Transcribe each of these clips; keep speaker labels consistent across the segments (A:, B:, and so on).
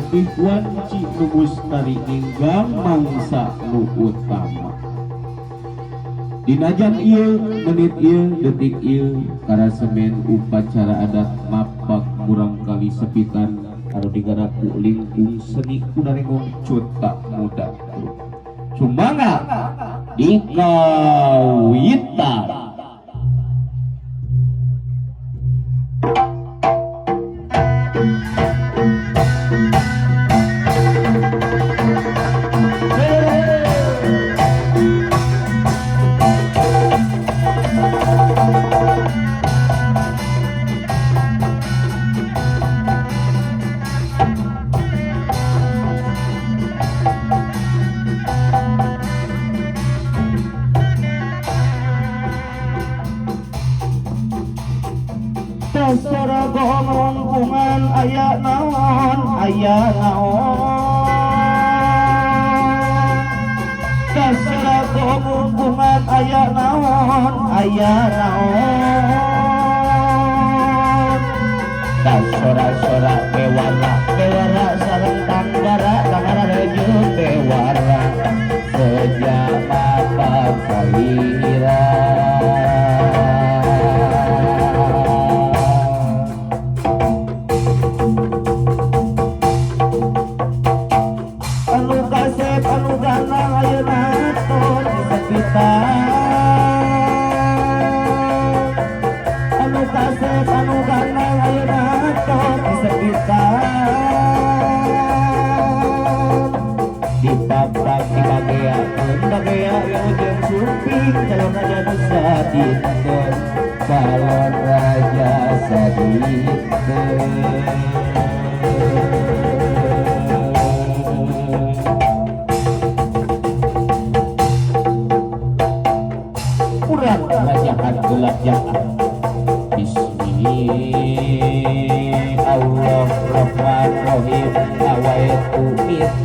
A: Lebih wanci nu mustari ninggang mangsa nu utama. Dina jam ieu, menit ieu, detik ieu, karasemen upacara adat mapak murangkalih sepitan anu digarap ku lingkung seni kunarenggong cuta muda. Sumangga dikawitan.
B: Gunungan aya naon aya naon Dasar gunungan aya naon aya naon Dasora-sora bewara bewara sareng tanggara tanggara rejeun bewara sejak salira. Anu kasep anu ganang ayeuna tos disepitan dipapak dibageakeun bagea jeung sumping calon raja nu sadinten calon raja sadinten. Urang rajahan gelap jahat. Bismillahirrahmanirrahim. Awaitu ayam.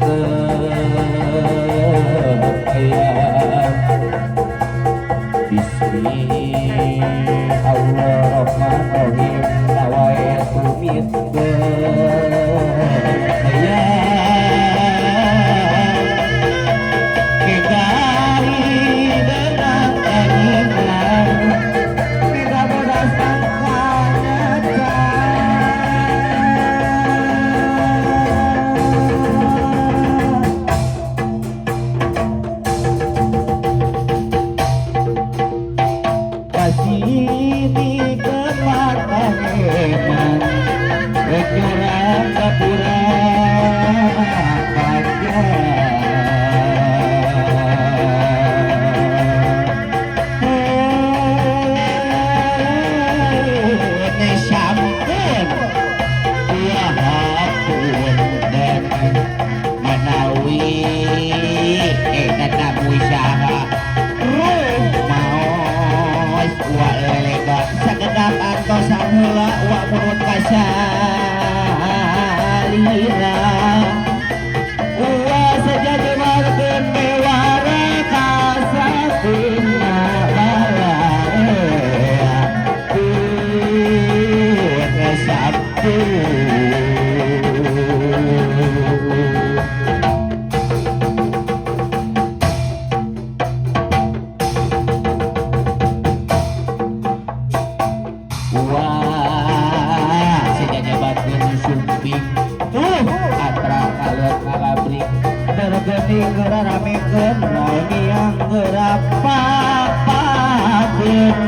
B: Bismillahirrahmanirrahim.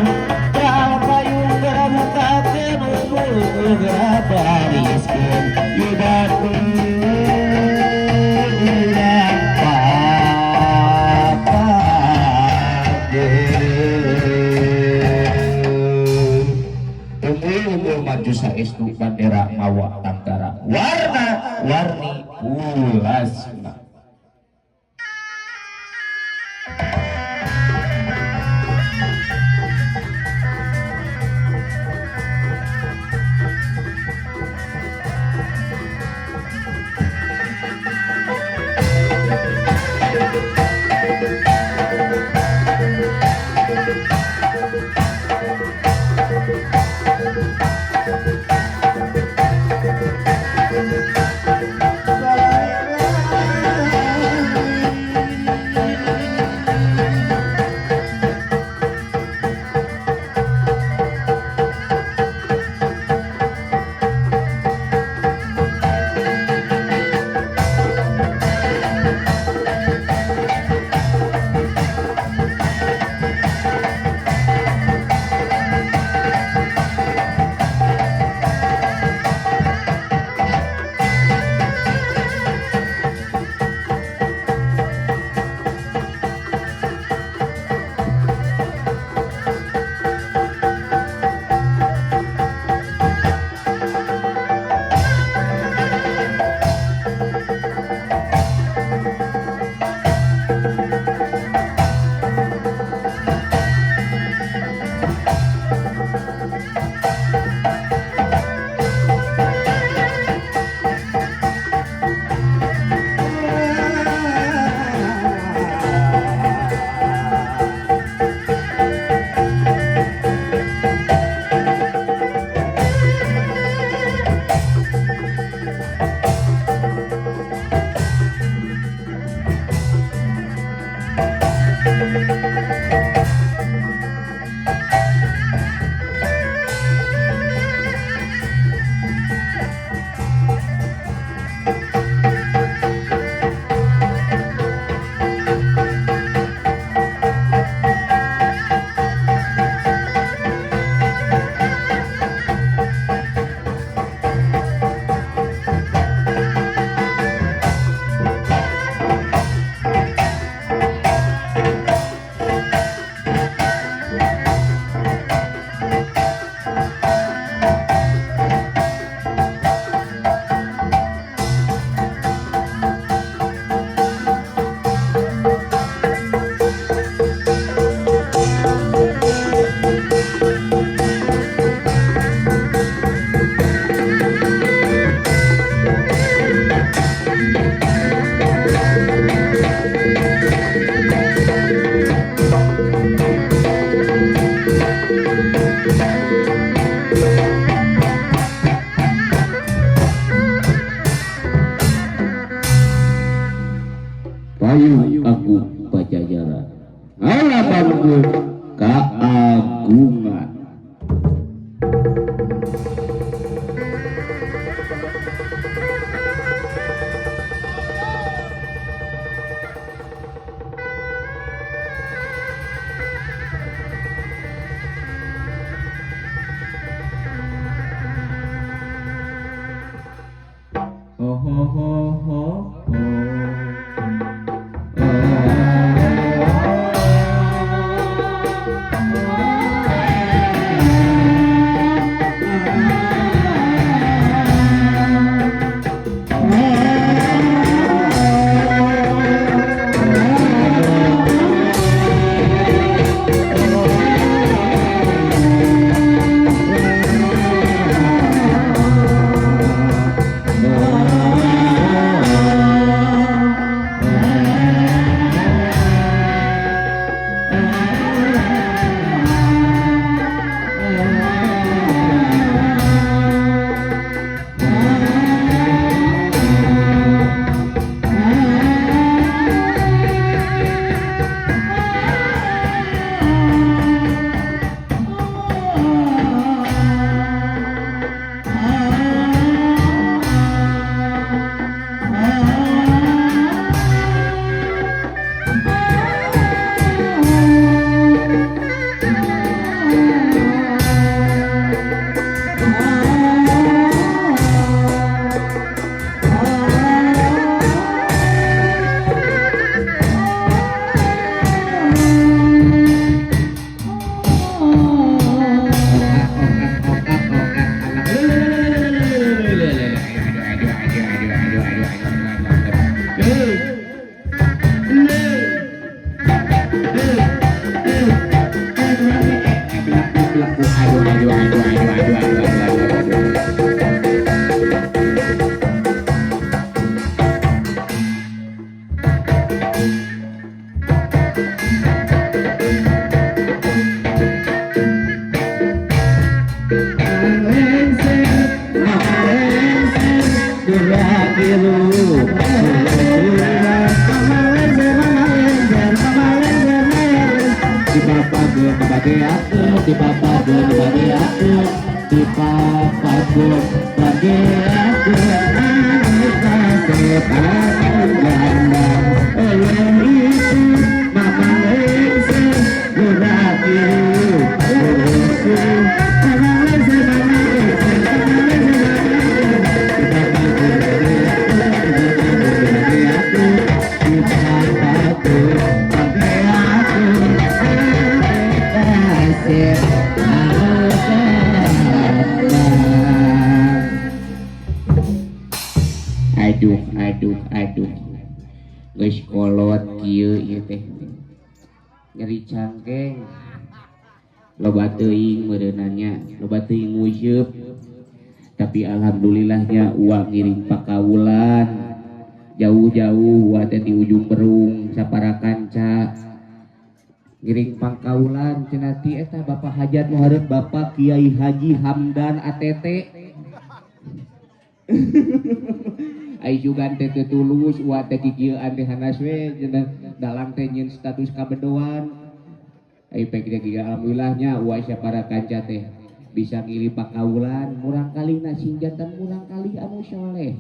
B: Awaitu saestu bandera mawa tangkara warna warni ulasna.
A: Rahayu Agung Pajajaran ngalabankeun kaagungan.
B: Ho ho ho ho ho.
A: Aduh aduh aduh geus kolot kieu ieu teh nyeri cangkeng loba teuing meureunanya loba teuing nguseup tapi alhamdulillahnya uang ngiring pakawulan jauh-jauh wa teh di ujung berung sapara kanca ngiring pangkaulan cenah ti eta Bapak Hajat nu hareup Bapak Kiai Haji Hamdan ATT. Ai jugan teh teu tulus wa teh kikieuan teh hanas we cenah dalang teh nyieun status kabedoan. Ai pek teh alhamdulillahnya wa sapara kanca teh bisa ngirim pakaulan murang kalih na sing jantan murang kalih anu soleh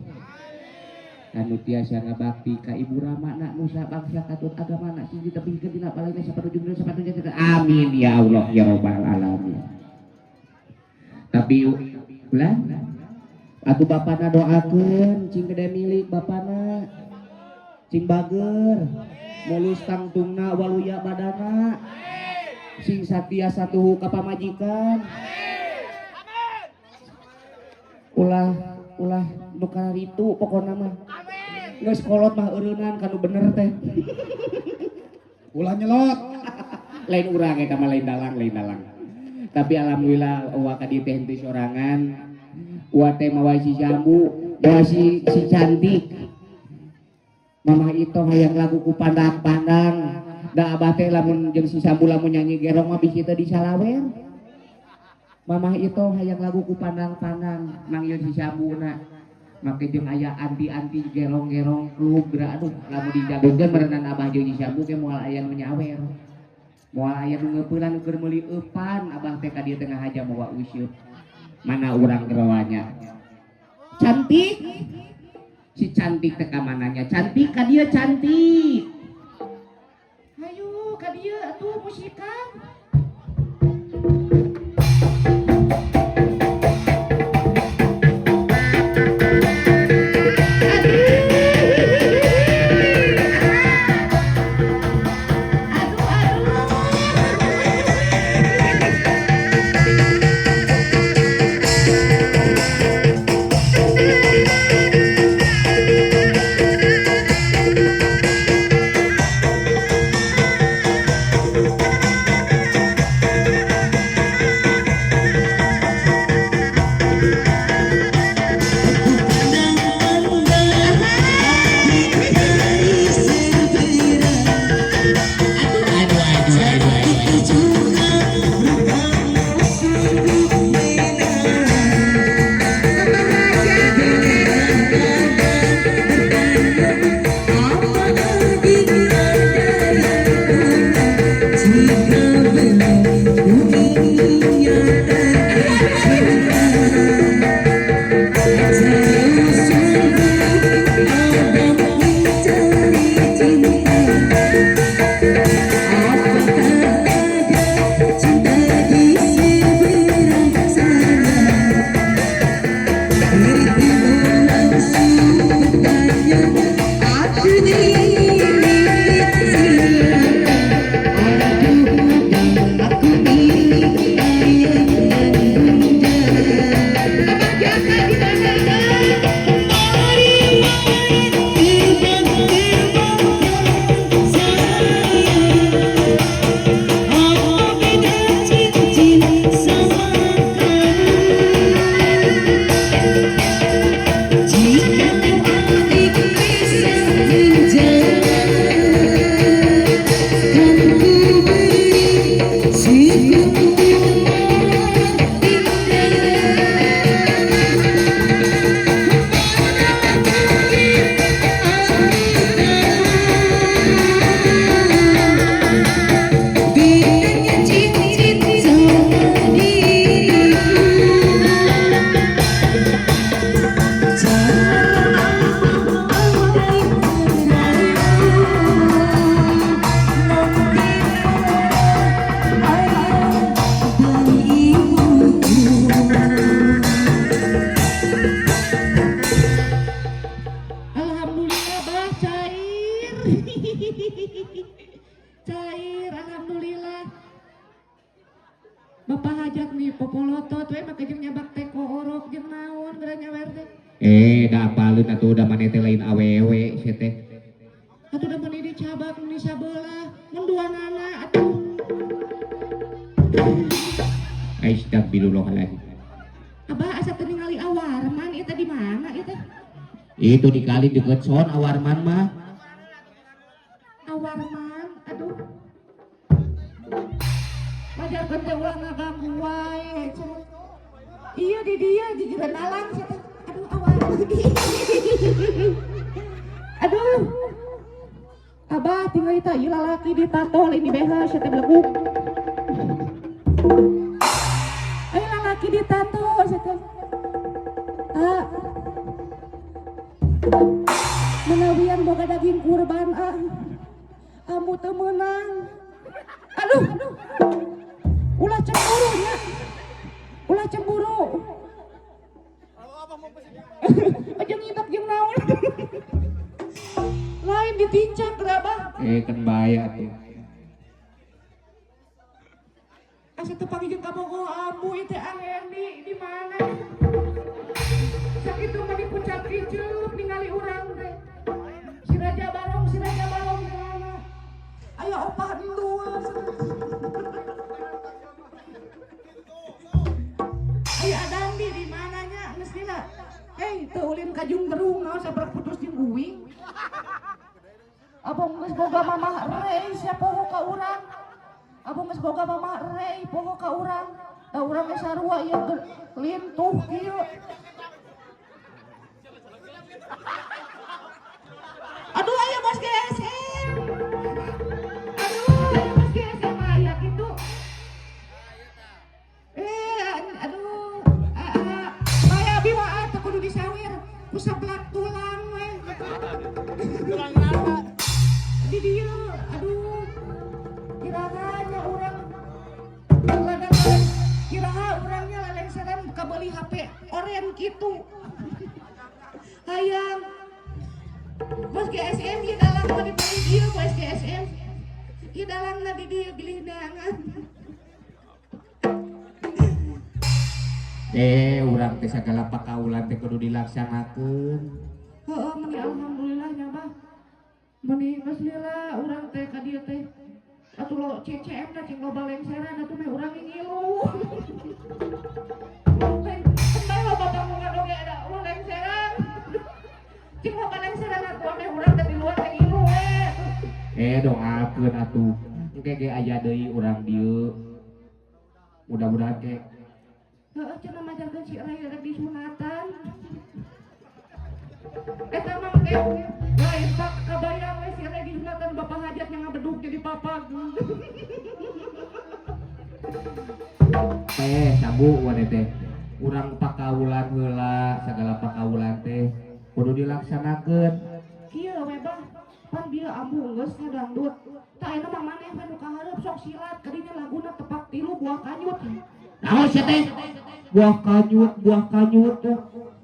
A: anu tiasa ngabakti ka ibu rama na nusa bangsa katut agama na sing ditebihkeun dina palingna sapanujung sapanujung. Amin ya Allah ya rabbal alamin. Tapi ulah atuh bapana doakeun cing gede milik bapana cing bager mulus tangtungna waluya badana sing satia satuhu ka pamajikan ulah ulah nu kararitu pokona mah geus kolot mah eureunnan kanu bener teh
C: ulah nyelot
A: lain urang eta mah lain dalang lain dalang. Tapi alhamdulillah wa ka dieu teh henteu sorangan wa teh mawa si jambu mawa si cantik mamah itu hayang lagu ku pandang-pandang da abah teh lamun jeung si sambu lamun nyanyi gerong mah bisi teu disalawer. Mamah itu hayang lagu ku pandang-pandang manggil si sambuna
D: Make jeung aya anti-anti gerong-gerong klub geura, aduh, lamun dijagokeun meureunan Abah jeung Syambu ge moal aya nu nyawer. Moal aya nu ngeupelan keur meuli eupan Abah teh ka dieu teh ngahaja mawa useup. Mana urang geroanya? Cantik. Si cantik teh ka mananya? Cantik ka dieu cantik. Hayu ka dieu atuh musikan. Alhamdulillah bah cair. Cair alhamdulillah. Bapak hajat nih popolotot we make jeung nyabak teko orok jeung naon geura nyawer teh.
A: Da apaleun atuh da maneh teh lain awewe sia teh.
D: Atuh da maneh dicabak meni sabelah menduanana atuh.
A: Astagfirullahaladzim.
D: Abah asa teu ningali awarman ieu teh di mana ieu teh?
A: Itu di kali deket son awarman mah.
D: Awarman, aduh. Wajarkeun teh ulah ngaganggu wae cenah. Iya di dia di jerenalan sia teh. Aduh awarman. Aduh. Abah tinggal tah ieu lalaki ditatol ini beha sia teh beleguk. Ayo lalaki ditato sia teh. Ah. Menawian boga daging kurban ah. Ambu teu meunang. Aduh. Ulah cemburu nya. Ulah cemburu. Jeung nginep jeung naon. Lain ditincak geura Abah.
A: Kan bae atuh.
D: Asa teu panggih jeung kabogoh ambu ieu teh Ahendi di mana? Sakitu mah dipucap kicup ningali urang teh. Si Raja Barong, si Raja Barong di mana? Aya opah endul. Aya Adandi di mananya geus dina. Teu ulin ka Junggerung naon sabaraha putus jeung uing. Abong geus boga mamah rei sia poho ka urang. Abong geus boga mamah rei poho ka urang. Da urang ge sarua ieu lintuh kieu.
E: Aduh aya bos GSM. Aduh aya bos GSM aya kitu. Aduh, bae abi mah teu kudu disawer ku seblak tulang we.
F: Tulang naha?
E: Di dieu, aduh. Kiranya urang ladang kiraha urangnya lalengseran kabeuli HP oren kitu. Hayang bos GSM ieu dalang mah dipilih dieu bos GSM. Ieu dalangna di dieu bilih neangan.
D: Urang teh sagala pakaulan teh kudu dilaksanakeun.
E: Heeh, meni alhamdulillah nya bah. Meni geus lila urang teh ka dieu teh. Atuh lo CCM na cing loba lengseran atuh meh urang ngilu. Lain tembang loba bangunan oge ada ulah lengseran. Cing loba lengseran atuh meh urang teh di luar teh ngilu we.
D: Doakeun atuh. Engke ge aya deui urang dieu. Mudah-mudahan ke
E: Heeh, cenah majarkeun si Rai rek disunatan. Eta mah ke lain tak kabayang we si Rai disunatan bapak hajatnya ngabeduk jadi papag.
D: Teh sabu wane teh. Urang pakaulan heula, sagala pakaulan teh kudu dilaksanakeun.
E: Kieu we bah, pan bieu ambu geus ngadangdut. Tah ayeuna mah maneh we nu kahareup sok silat kadinya laguna tepak tilu buah kanyut.
D: Naon sia teh? Buah kanyut, buah kanyut teh.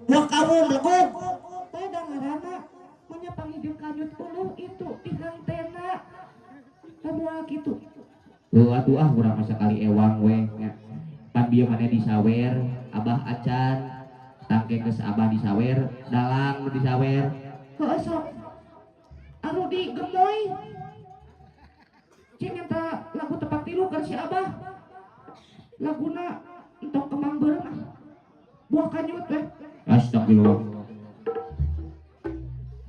E: Buah kawung legug. Teh da ngaranna manya pangijul kanyut uluh itu tihantena. Tah moal kitu.
D: Heuh atuh ah urang mah sakali ewang we nya. Pan bieu maneh disawer, abah acan. Tangke geus abah disawer, dalang nu disawer.
E: Heuh sok. Arudi gemoy. Cing eta lagu tepak tilu keur si abah. Laguna entong kembang beureum ah. Buah kanyut we.
D: Astagfirullah.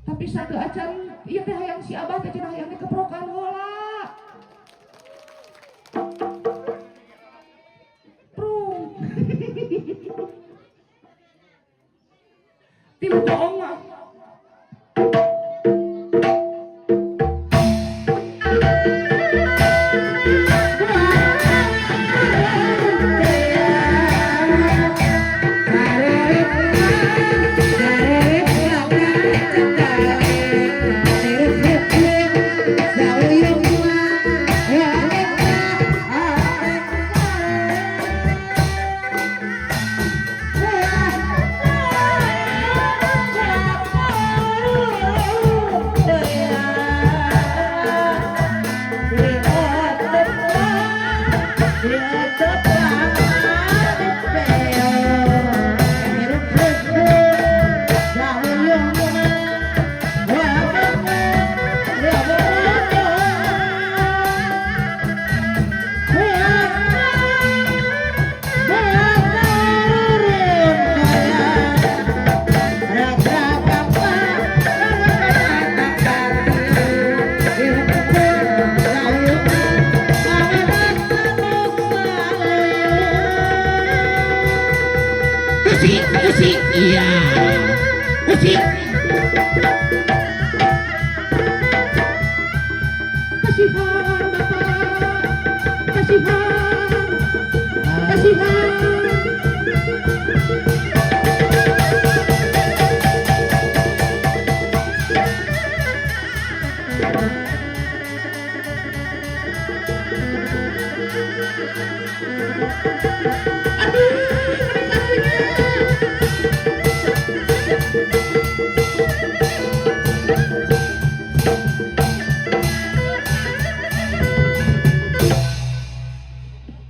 E: Tapi satu acan ieu teh hayang si abah teh cenah hayang dikeprokan heula. Prung. Tilu bohong mah. Kasihan Bapak, kasihan, kasihan. Aduh, karunya.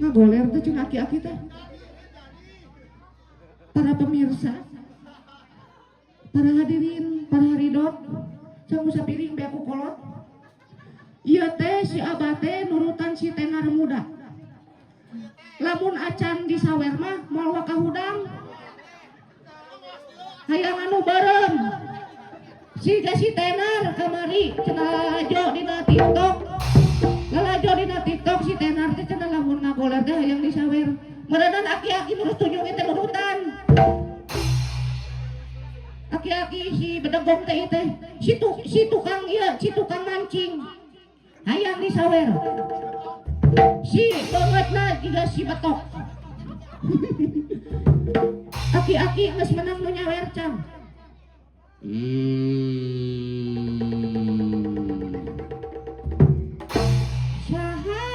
E: Ngagoler teh cenah aki-aki teh. Para pemirsa, para hadirin, para haridot, sangu sapiring be aku kolot. Ieu teh si abah teh nurutan si tenar muda. Lamun acan disawer mah moal wakahudang. Hayang anu beureum. Siga si tenar kamari cenah lalajo dina TikTok. Lalajo dina TikTok si tenar teh cenah lamun ngagoler teh hayang disawer. Meureunan aki-aki nurus tunjungin teh nurutan. Aki-aki si bedegong teh teh si tukang ieu, si tukang mancing hayang disawer. Si bangetna juga si betok. Aki-aki geus menang nu nyawer can. Saha?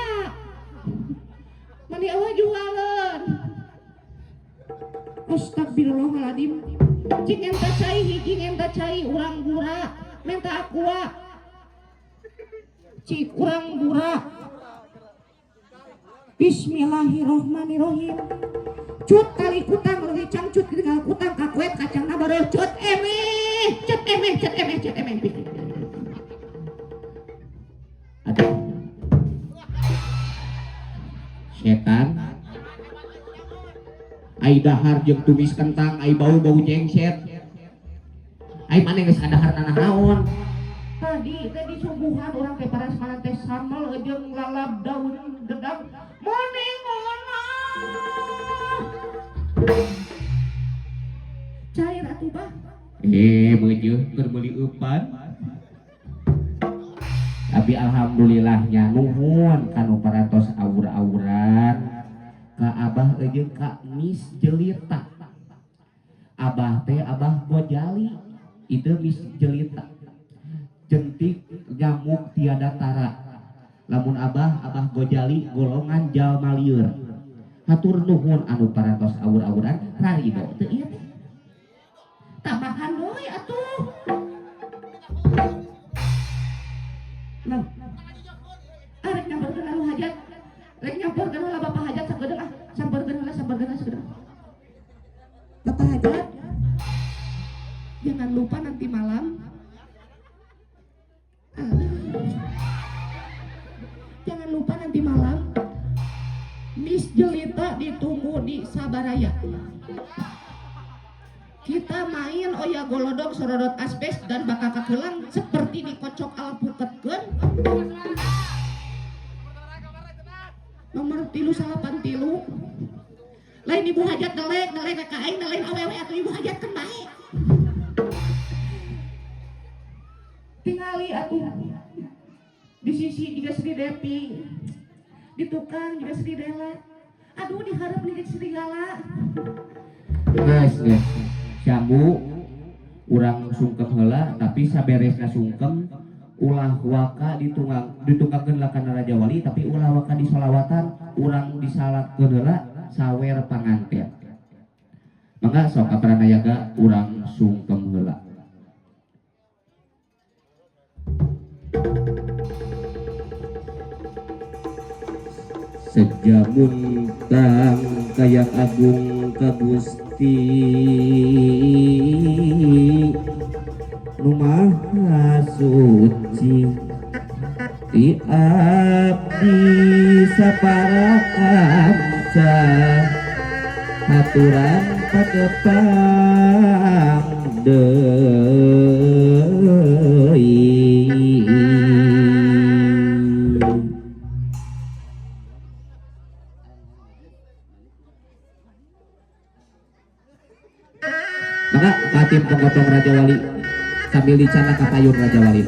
E: Mani eueuh jualan. Astagfirullahaladzim. Cing enta cai hiji, enta cai urang gura, menta aqua. Cik urang gura. Bismillahirrohmanirrohim. Cut kali kutang leuwih cangcut tinggal kutang kakuet kacangna baru cut emeh, cut emeh, cut emeh, cut emeh.
D: Aduh. Setan. Ai dahar jeung tumis kentang, ai bau-bau jengset. Ai maneh geus kadahar nanaon?
E: Tadi teh disuguhan urang teh parasmanan teh sambal jeung lalap daun gedang. Moni ngono. Cair atuh bah.
D: Meujeuh keur meuli eupan. Tapi alhamdulillahnya nuhun kanu parantos aur-auran ka Abah jeung ka Miss Jelita. Abah teh Abah Gojali, itu Miss Jelita. Jentik nyamuk tiada tara. Lamun Abah Abah Gojali golongan jalma lieur. Hatur nuhun anu parantos aur-auran rarido teu ieu teh.
E: Tambahan deui atuh. Lah. Arek nyamperkeun anu hajat. Rek nyamperkeun heula Bapak hajat sagedeung ah. Samperkeun heula, samperkeun heula sagedeung. Bapak hajat. Jangan lupa nanti malam. Jangan lupa nanti malam Miss Jelita ditunggu di Sabaraya. Kita main oya golodog sorodot asbes dan bakal kakelang seperti dikocok alpuketkeun. Nomor 393. Lain ibu hajat nelek, nelek ka aing, lain awewe atuh ibu hajat kan bae. Tingali atuh di sisi juga Sri Depi, di tukang juga Sri Dela. Aduh diharap nih serigala.
D: Geus geus. Syambu urang sungkem heula tapi saberesna sungkem ulah waka ditunggakeun lah kana Raja Wali tapi ulah waka disolawatan urang disalatkeun heula sawer panganten. Mangga sok ka Pranayaga urang sungkem heula.
A: Sejamuntang kayang agung ka Gusti nu maha suci ti abdi sapara kanca haturan patepang deui.
D: Maka katim penggotong Raja Wali sambil dicana kapayun Raja Wali.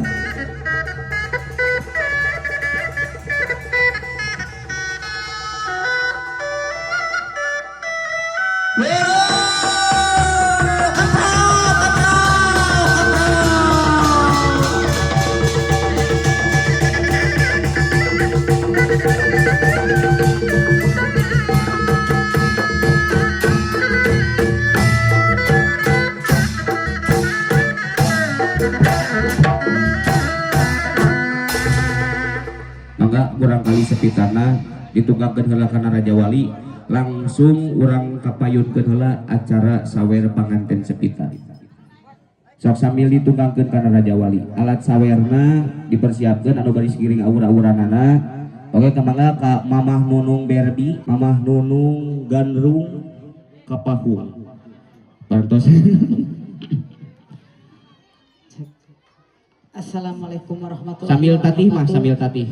A: Mangga kurang kali sepitarna ditunggakeun heula kana Raja Wali langsung urang kapayunkeun heula acara sawer panganten sepitar. Sok sambil ditunggakeun kana Raja Wali alat sawerna dipersiapkeun anu baris giring aur-auranana. Oke kamangga ka Mamah Nunung Berbi, Mamah Nunung Gandrung Kapahung. Parantos.
G: Assalamualaikum warahmatullahi
D: Sambil tatih mah,
G: wabarakatuh.
D: sambil tatih.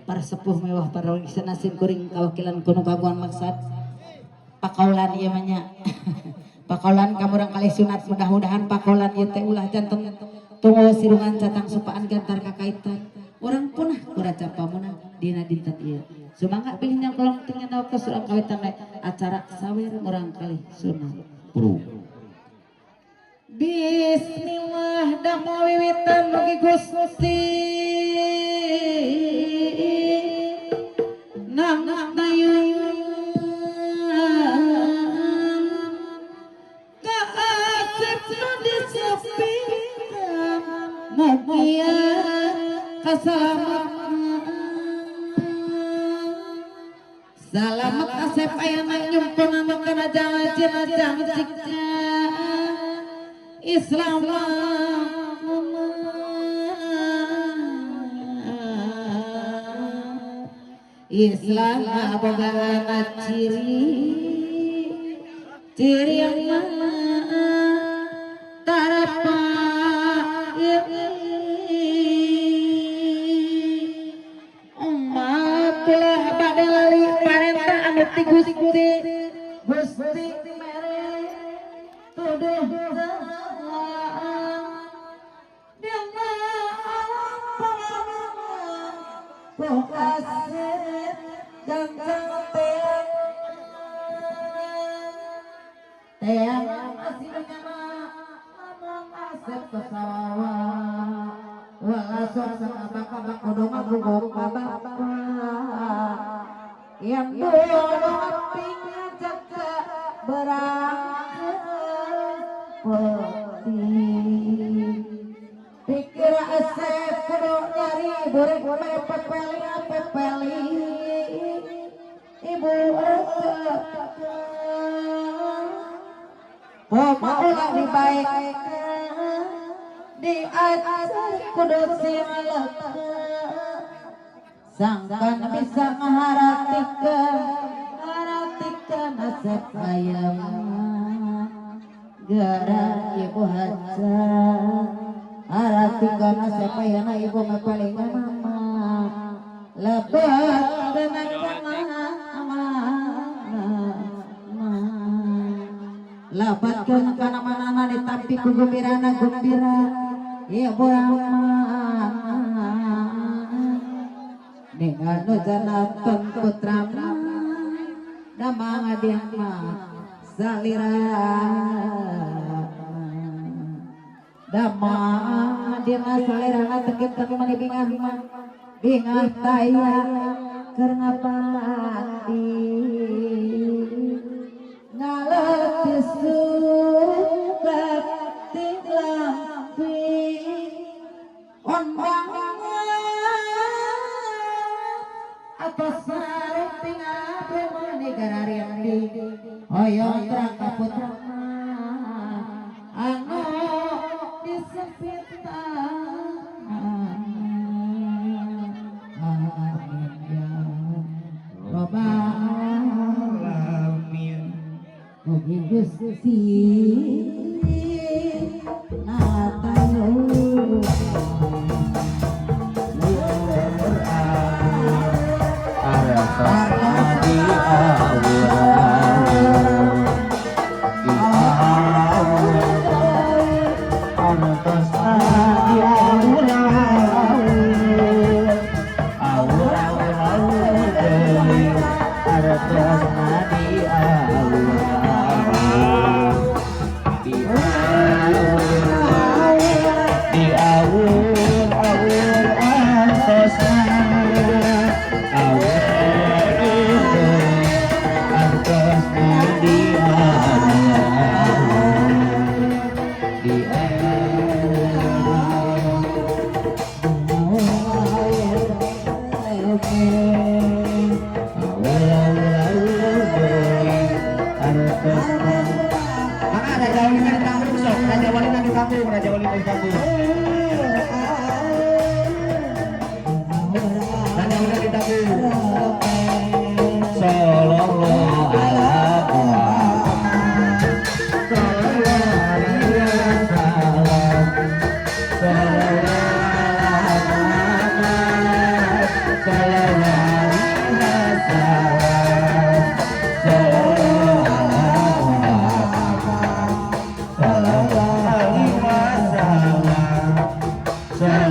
G: Para sepuh mewah para nasin kuring kawakilan kuno kaguan maksad pakaulan ieu mah nya. Pakolan kamurang kalih sunat, mudah-mudahan pakolan ieu teh ulah janten tunggu sirungan catang supaan gantar kakaitan. Urang punah ku raja pamuna dina dinten ieu. Sumangga pilih nyangkolong tinggal waktu surang kawitan acara sawer murang kalih sunat.
A: Pro.
G: Bismillah damel wiwitan mugi Gusti nang nayun kaasep nu disepikeun mugia kasalamat salamat asep ayana nyumpunan kana jangan jenajang cikca Islam. Islam boga ciri ciri yang mana tarapa umat ulah bade lali parentah anu ti Gusti Gusti mere tuduh yang dulu ngajak berangkat pikir asep kudu nyari burek pepeli pepeli ibu koma ulah dibaik diajar kudu sing sangkan bisa ngaharatikeun ngaharatikeun asep ayam gara ibu haja haratikeun asep ayana ibu mah paling mama lebat kana lebatkeun kana manana ditampi ku gumbirana gumbira ibu dengan janatan putra damang adiang salira damang adiang salira tekit kami mani bingah bingah taya keur ngapati ngaleuti suket ti lampi ombang atas sarung tinggal premani garariandi hoyong terang kaputra anu disepitan amin ya robbal alamin mugi Gusti natayu.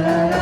B: La la.